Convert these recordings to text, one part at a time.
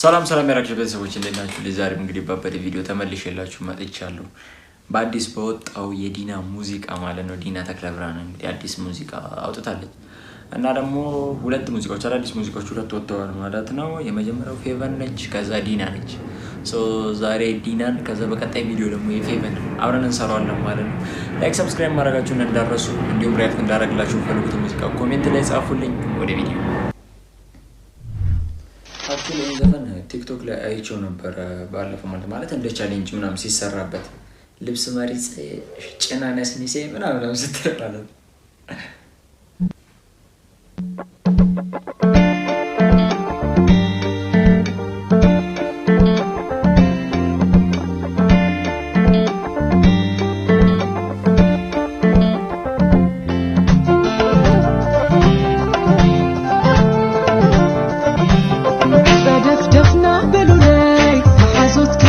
ሰላም ሰላም ያራችሁ ቤተሰቦች፣ እንዴት ናችሁ? ዛሬም እንግዲህ ባበደ ቪዲዮ ተመልሼላችሁ መጥቻለሁ። በአዲስ በወጣው የዲና ሙዚቃ ማለት ነው። ዲና ተክለብርሃን እንግዲህ አዲስ ሙዚቃ አውጥታለች እና ደግሞ ሁለት ሙዚቃዎች፣ አዳዲስ ሙዚቃዎች ሁለት ወጥተዋል ማለት ነው። የመጀመሪያው ፌቨን ነች፣ ከዛ ዲና ነች። ዛሬ ዲናን፣ ከዛ በቀጣይ ቪዲዮ ደግሞ የፌቨን አብረን እንሰራዋለን ማለት ነው። Like፣ subscribe ማድረጋችሁን እንዳትረሱ፣ እንዲሁም react እንዳደረግላችሁ የምትፈልጉት ሙዚቃ comment ላይ ጻፉልኝ። ወደ ቪዲዮ። Actually ይህን ዘፈን ቲክቶክ ላይ አይቼው ነበረ ባለፈው፣ ማለት እንደ challenge ምናምን ሲሰራበት፣ ልብስ መሪጽ ጭና ነስኒሴ ምናምን ስትል ማለት ነው። ደፍደፍና በሉለይ ሓዞትካ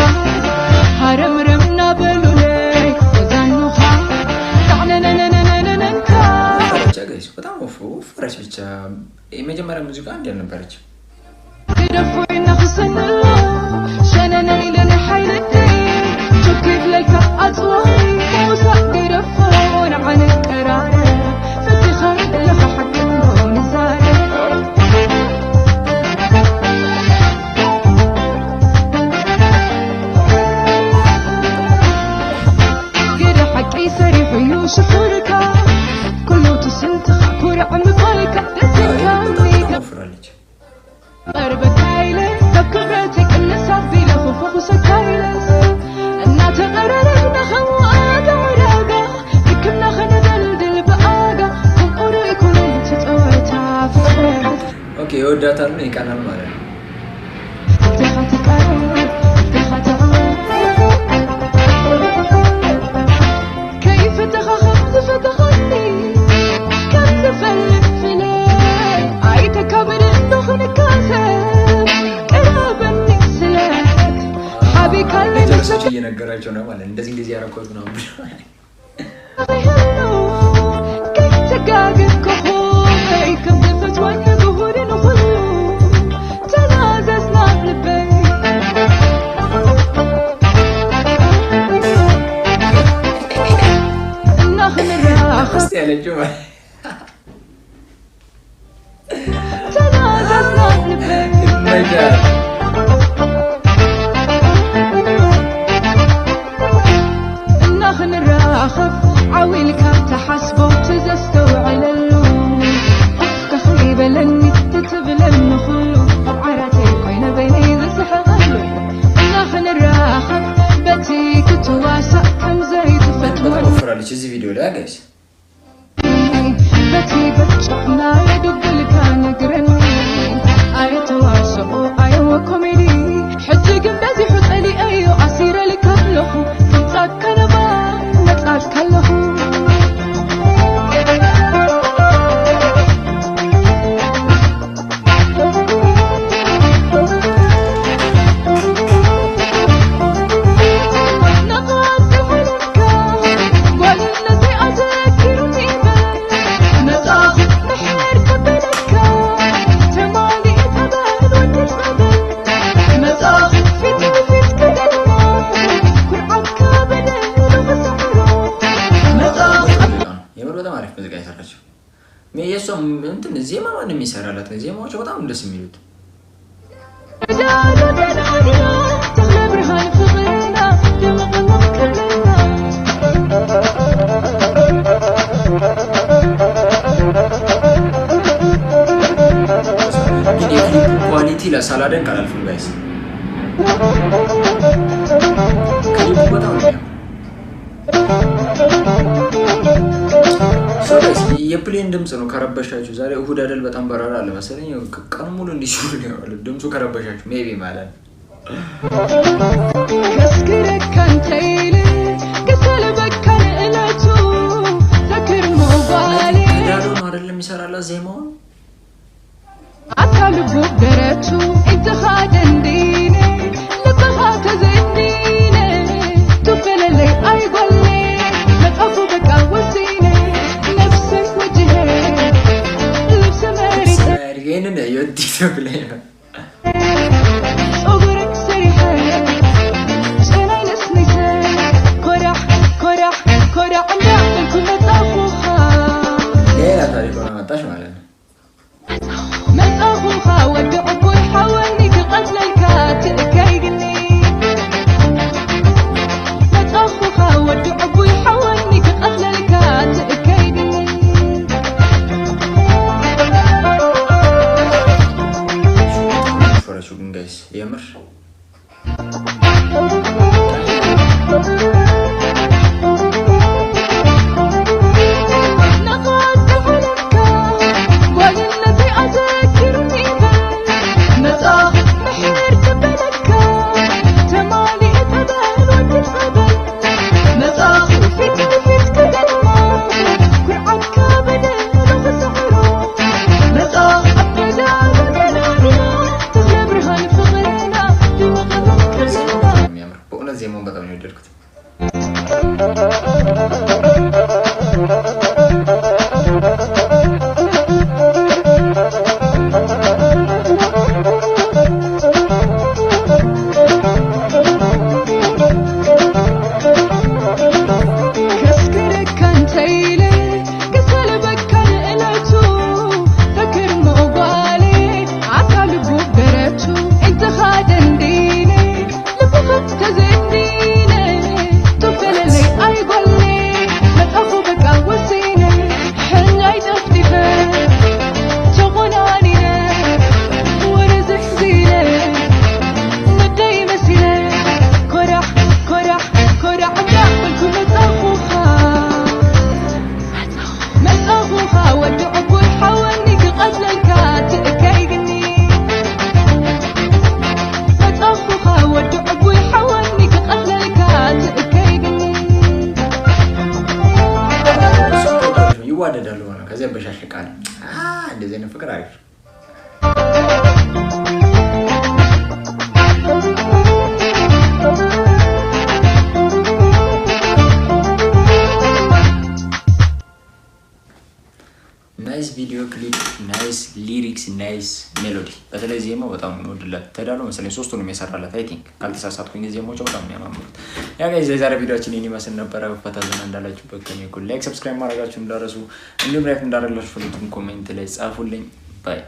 ሃረምረምና በሉለይ ወዛኑኻ ጣዕነነነነነነንካ። ብቻ guys፣ በጣም ወፈረች። ብቻ የመጀመሪያ ሙዚቃ አንድ ያልነበረች። ገደፎይና ክሰንሎ ሸነነን ኢለኒ ሓይለደይ ቾክ ይብለልካ ኣፅዋይ ውሳእ ገደፎ ንዓነ ቀራረ ፈቲኻ ለኻ ሓቂ ንዛረብ። ገደ ሓቂ ሰሪሑ እዩ ሽሑርካ ኩሉ ትስልትኻ ኩርዕ ምባልካ ደስካኒ። በጣም ወፍራለች። ቀርበካ ኢለ ካብ ክብረተይ ቅንስ ኣቢለ ክፈኹሰካ ኢለስ እናተቐረረብና ከምኣጋ ዕዳጋ ርክብና ኸነደልድል ብኣጋ ከምኡ ዶ ይኮነን ትፀወታ ፍቅሪ? Okay፣ ይወዳታል ነው፣ ይቀናል ማለት ነው። ክልቴኻ ትቀርብ፣ ክልቴኻ ትዕብ፣ ከይፈተኻ ከም ዝፈተኸኒ ከም ዝፈልጥ ፍለጥ፣ ኣይተካብድን ንኽንካሰብ ቅረበኒ ስለት ሓቢካለይ። ለጀለሶች እየነገራቸው ነው ማለት እንደዚህ እንደዚህ ያረኳት ምናምን ብሎ። ይህሉ ከይተጋግብ ክኹበይ ከም ዝፈትወኒ ግሁድ ንኹሉ ተናዘዝና ብልበይ። እናኽንራኸብ እስቲ ያለችው ማለት ተናዘዝና ብልበይ። ይመቻል። እናኽንራኸብ ዓዊልካ ተሓስቦ ትዘስተውዕለሉ ኣፍካ ከይበለኒ ትትብለኒ ኩሉ ኣብ ዓራተይ ኮይነ በይነይ ዝስሕቐሉ እናኽንራኸብ በቲ ክትዋሳእ ከም በጣም ዘይትፈትወኒ ወፍራለች እዚህ ቪዲዮ ላይ guys። በቲ በጫና የድብልካ ነግረኒ፣ ኣየተዋስኦ ኣየወ ኮሜዲ፣ ሕጂ ግን በዚሑ ፀሊአዮ ኣሲረ ልከለኹ ከምፃካ ነባ መፃካ ኣለኹ። ነቓፅሕልካ ጓልነተይ ኣዘኪሩኒ በል መጻኺ ምሕር ከበለካ ተማሊእ ጠበል ወዲ ጸበል መጻኺ ፊት ንፊት ከደልማ ኩርዓካ በደል ክስዕሮ መጻኺ። ሙዚቃ ነው የምር፣ በጣም አሪፍ ሙዚቃ የሰራችው። የእሷ እንትን ዜማ ማንም ይሰራላት፣ ዜማዎቿ በጣም ደስ የሚሉት። ዳሎ ተናዲና ተኽለ ብርሃን ፍቕርና ድምቕምቕ ክብለና። ግን የክሊፑ quality ሳላደንቅ አላልፍም guys። ክሊፑ በጣም ነው የሚያምር። So guys፣ የ plane ድምፅ ነው ከረበሻችሁ። ዛሬ እሁድ አይደል? በጣም በረራ አለ መሰለኝ። ቀኑ ሙሉ እንዲህ ሲሉ ነው የዋሉት። ድምፁ ከረበሻችሁ maybe ማለት ነው። ከስክረካ እንተይል ክሰልበካ ንእለቱ ዘክር ሞባሌ። ዳዶ ነው አይደለም የሚሰራላት ዜማውን? ኣካልቡ ደረቱ እንትኻ ደንዲነ ልብኻ ተዘኒነ ትፈለለይ ኣይጓሌ መፃፉ በቃ ወሲነ ነፍሰይ ወጅሄ ልብሲ መሪፀ። ይህንን የቲክቶክ ላይ ነው። የምር። نقعد ጓልነተይ ኣዘኪሩኒ መጻኽ ምሕር ተበለካ ተማሊእ ጠበል ወዲ ጸበል መጻኽ ፊት ንፊት ክገጥሞ ኩርዓትካ በደል ክስዕሮ መጻኽ ኣበዳበደላና ተኽለ ብርሃን ፍቕርና ድምቕምቕ ዜማው ከለና በጣም ነው የሚያምር። በእውነት ዜማውን በጣም ነው የወደድኩት። ከስክረካ እንተኢለ ክሰልበካ ንእለቱ ፈክር ምቕባሌ ዓካ ልቡ በረቱ እንተኻደንዲነ ልብኻ ተዘንዲነ ትፈለለይ ኣይጓሌ መጣኹ በቃ ወሲነ ሕናይ ጠፍጢፈ ተቆናኒነ ወረዝሕዚነ ندي مسيلة كرح كرح كرح داخلكم متأخوها متأخوها ودعك حواني قتل الكات كايقني متأخوها ودعك حواني قتل الكات كايقني እሱም ተወዳጆች ነው፣ ይዋደዳሉ ማለት ነው። ከዚያ በሻሸቃል እንደዚህ አይነት ፍቅር አሪፍ። Nice video clip፣ nice lyrics፣ nice melody። በተለይ ዜማው በጣም ወድላት ተዳሎ መሰለኝ ሶስቱንም የሰራላት I think ካልተሳሳትኩኝ፣ ዜማዎቹ በጣም የሚያማምሩት። Yeah guys፣ የዛሬ ቪዲዮችን ይህን ይመስል ነበረ። ፈታ ዘና እንዳላችሁበት ከኔ እኩል like፣ subscribe ማድረጋችሁ እንዳረሱ እንዲሁም react እንዳደረግላችሁ ፈልጉትን comment ላይ ጻፉልኝ። Bye.